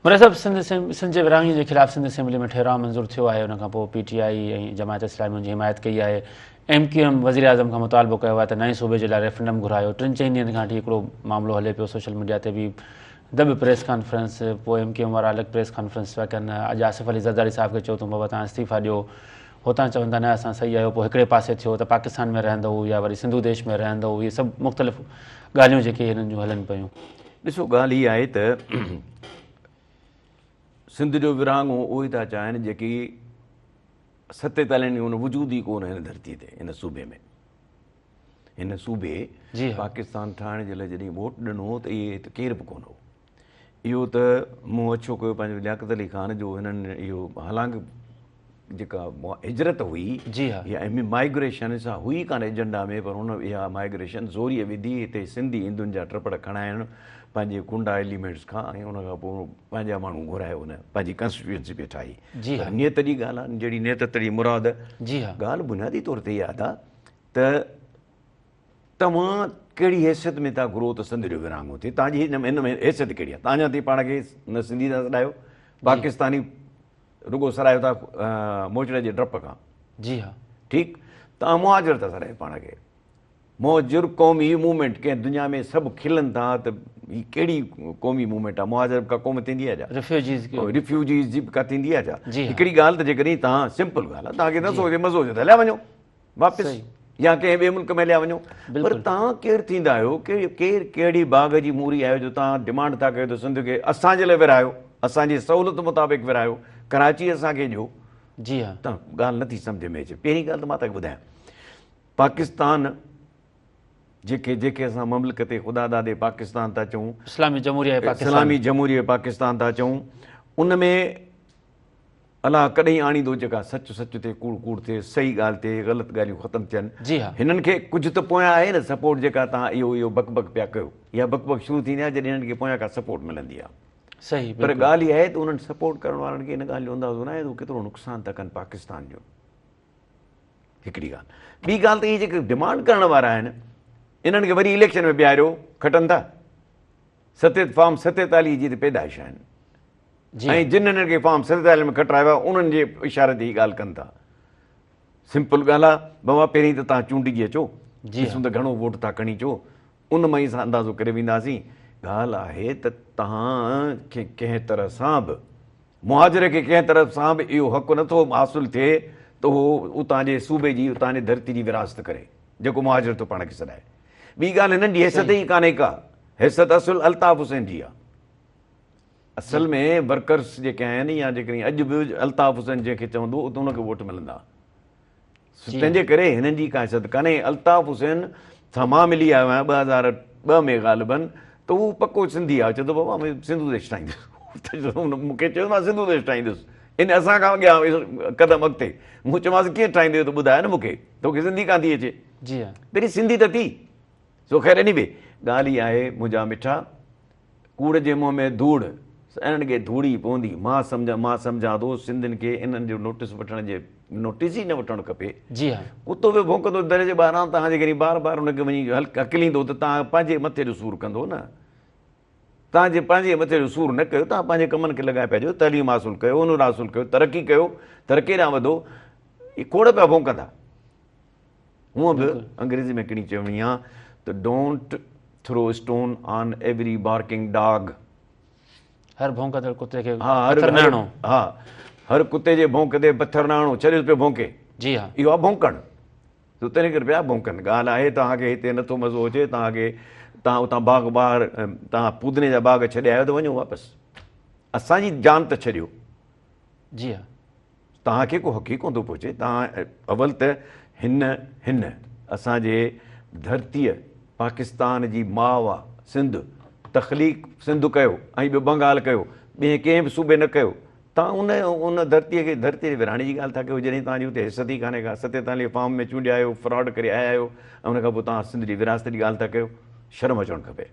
مراد صاحب سنڌ سنڌ جي ورهاڱي جي خلاف سنڌ اسيمبلي ۾ ٺهراء منظور ٿيو آهي ان کان پوء پي ٽي آء ۽ جماعت اسلامي ان جي حمايت ڪئي آهي ايم ڪيو ايم وزيراعظم کان مطالبو ڪيو آهي ته نئين صوبي جي لاء ريفرنڊم گهرايو ٽن چئن ڏينهن کان وٺي هڪڙو معاملو هلي پيو سوشل ميڊيا تي به دٻ پريس ڪانفرنس پوء ايم ڪيو ايم وارا الڳ پريس ڪانفرنس پيا ڪن اڄ آصف علي زرداري صاحب کي چيو اٿئون بابا توهان استعيفا ڏيو هتان چون ٿا نه اسان صحيح آهيو پوء هڪڙي پاسي ٿيو ته پاڪستان ۾ رهندؤ يا وري سنڌو ديش ۾ رهندؤ اهي سڀ مختلف ڳالهيون جيڪي هنن جون هلن پيون. ڏسو ڳالهه هي آهي ته سنڌ جو ورهاڱو اهي ٿا چاهين جيڪي ستيتاليهن ڏينهن وجود ئي ڪونه هن ڌرتي تي هن صوبي ۾ هن صوبي پاڪستان ٺاهڻ جي لاء جڏهن ووٽ ڏنو ته اهي هت ڪير به ڪونه هو اهو ته منهن اڇو ڪيو پنهنجو لياقت علي خان جو هنن اهو حالانڪ جيڪا هجرت هئي جي ها يا مائگريشن سا هئي ڪانه ايجنڊا ۾ پر هن اها مائگريشن زوريء وڌي هتي سنڌي هندن جا ٽپڙ کڻائڻ پنهنجي ڪنڊا ايليمينٽس کان ۽ ان کان پوء پنهنجا ماڻهو گهرائي ان پنهنجي ڪانسٽيٽيوئنسي پئي ٺاهي جي ها پر نيت جي ڳالهه آهي جهڙي نيت تهڙي مراد جي ها ڳالهه بنيادي طور تي اها ادا ته توهان ڪهڙي حيثيت ۾ ٿا گهرو ته سنڌ جو ورهاڱو ٿئي توهان جي هن ۾ حيثيت ڪهڙي آهي توهان اڃا تائين پاڻ کي نه سنڌي ٿا سڏايو پاڪستاني رڳو سرايو ٿا موچڙي جي ڊپ کان. جي ها. ٺيڪ توهان مهاجر ٿا سڏايو پاڻ کي. مهاجر قومي موومينٽ ڪنهن دنيا ۾ سڀ کلن ٿا ته هي ڪهڙي قومي موومينٽ آهي مهاجر به ڪا قوم ٿيندي آهي ڇا؟ ريفيوجيز کي ريفيوجيز جي به ڪا ٿيندي آهي ڇا؟ جي ها. هڪڙي ڳالهه ته جيڪڏهن توهان سمپل ڳالهه آهي توهان کي نٿو اچي مزو اچي ته هليا وڃو. واپس يا ڪنهن ٻئي ملڪ ۾ هليا وڃو پر توهان ڪير ٿيندا آهيو ڪير ڪهڙي باغ جي موري آهيو جو توهان ڊمانڊ ٿا ڪيو ته سنڌ کي اسان جي لاء ورهايو اسان جي سهولت مطابق ورهايو ڪراچي اسان کي ڏيو جي ها ته ڳالهه نٿي سمجھ ۾ اچي پهرين ڳالهه ته مان توهان کي ٻڌايان پاڪستان جيڪي جيڪي اسان مملڪت خدا دادي پاڪستان ٿا چئون اسلامي جمهوريه پاڪستان اسلامي جمهوريه پاڪستان ٿا چئون ان ۾ الله ڪڏهن آڻيندو جيڪا سچ سچ ٿئي ڪوڙ ڪوڙ ٿئي صحيح ڳالهه ٿئي غلط ڳالهيون ختم ٿين جي ها. هنن کي ڪجهه ته پويان آهي نه سپورٽ جيڪا توهان اهو اهو بڪ بڪ پيا ڪيو اها بڪ بڪ شروع ٿيندي آهي جڏهن هنن کي پويان ڪا سپورٽ ملندي آهي صحيح پر ڳالهه اها آهي ته انهن سپورٽ ڪرڻ وارن کي ان ڳالهه جو اندازو ناهي ته هو ڪيترو نقصان ٿا ڪن پاڪستان جو هڪڙي ڳالهه ٻي ڳالهه ته اهي جيڪي ڊمانڊ ڪرڻ وارا آهن انهن کي وري اليڪشن ۾ بيهاريو کٽن ٿا ستي فارم 47 جي ته پيدائش آهن ۽ جن هنن کي فارم 47 ۾ کٽرايو آهي انهن جي اشاري تي هي ڳالهه ڪن ٿا. سمپل ڳالهه آهي بابا پهرين ته توهان چونڊجي اچو ڏسون ته گهڻو ووٽ ٿا کڻي اچو ان مان ئي اسان اندازو ڪري وينداسين. ڳالهه آهي ته توهان کي ڪنهن طرح سان به مهاجر کي ڪنهن طرح سان به اهو حق نٿو حاصل ٿئي ته هو اتان جي صوبي جي اتان جي ڌرتي جي ورهاست ڪري جيڪو مهاجر ٿو پاڻ کي سڏائي. ٻي ڳالهه هنن جي حيثيت ئي ڪانهي ڪا حيثيت اصل الطاف حسين جي آهي. اصل ۾ ورڪرس جيڪي آهن يا جيڪڏهن اڄ به الطاف حسين جنهن کي چوندو اتي ان کي ووٽ ملندا تنهن جي ڪري هنن جي ڪا حيثيت ڪانهي الطاف حسين سان مان ملي آيو آهيان 2002 ۾ غالبن ته هو پڪو سنڌي آهي چوندو بابا مان سنڌو ديش ٺاهيندس مون کي چيو مان سنڌو ديش ٺاهيندس ان اسان کان اڳيان قدم اڳتي مون چيومانس ڪيئن ٺاهيندي ته ٻڌاء نه مون کي توکي سنڌي ڪانه ٿي اچي جي ها پهرين سنڌي ته ٿي سو خير ايني وي ڳالهه هي آهي منهنجا مٺا ڪوڙ جي منهن ۾ ڌوڙ، انهن کي ڌوڙ ئي پوندي. مان سمجهان مان سمجهان ٿو سنڌين کي انهن جو نوٽيس وٺڻ جي نوٽيس ئي نه وٺڻ کپي. جي ها. ڪتو به ڀونڪندو در جي ٻاهران توهان جيڪڏهن بار بار ان کي وڃي هڪليندو ته توهان پنهنجي مٿي جو سور ڪندو نه. توهان جي پنهنجي مٿي جو سور نه ڪيو توهان پنهنجي ڪمن کي لڳائي پيا ڏيو تعليم حاصل ڪيو هنر حاصل ڪيو ترقي ڪيو ترقي ڏانهن وڌو اهي کوڙ پيا ڀونڪندا. هونء به انگريزي ۾ هڪڙي چوڻي آ ته don't throw stone on every barking dog. هر ڀونڪندڙ ڪتي کي پٿر نه هڻو. ها هر ڪتي جي ڀونڪ تي پٿر نه هڻو ڇڏيس پيو ڀونڪي. جي ها. اهو آ ڀونڪڻ. سو تنهن ڪري پيا ڀونڪن. ڳالهه آهي توهان کي هتي نٿو مزو اچي توهان کي توهان اتان باغ ٻاهر توهان پودني جا باغ ڇڏي آيو ته وڃو واپس. اسان جي جان ته ڇڏيو. جي ها. توهان کي ڪو حق ئي ڪونه ٿو پهچي توهان اول ته هن هن اسان جي ڌرتيء پاڪستان جي ماء آ سنڌ تخليق سنڌ ڪيو ۽ ٻيو بنگال ڪيو ٻئي ڪنهن به صوبي نه ڪيو توهان ان ان ڌرتيء کي ڌرتيء جي ورهاڻي جي ڳالهه ٿا ڪيو جڏهن توهان جي اتي حيثيت ئي ڪانهي ڪا 47 فارم ۾ چونڊيا آهيو فراڊ ڪري آيا آهيو ۽ ان کان پوء توهان سنڌ جي ورهاست جي ڳالهه ٿا ڪيو شرم اچڻ کپي.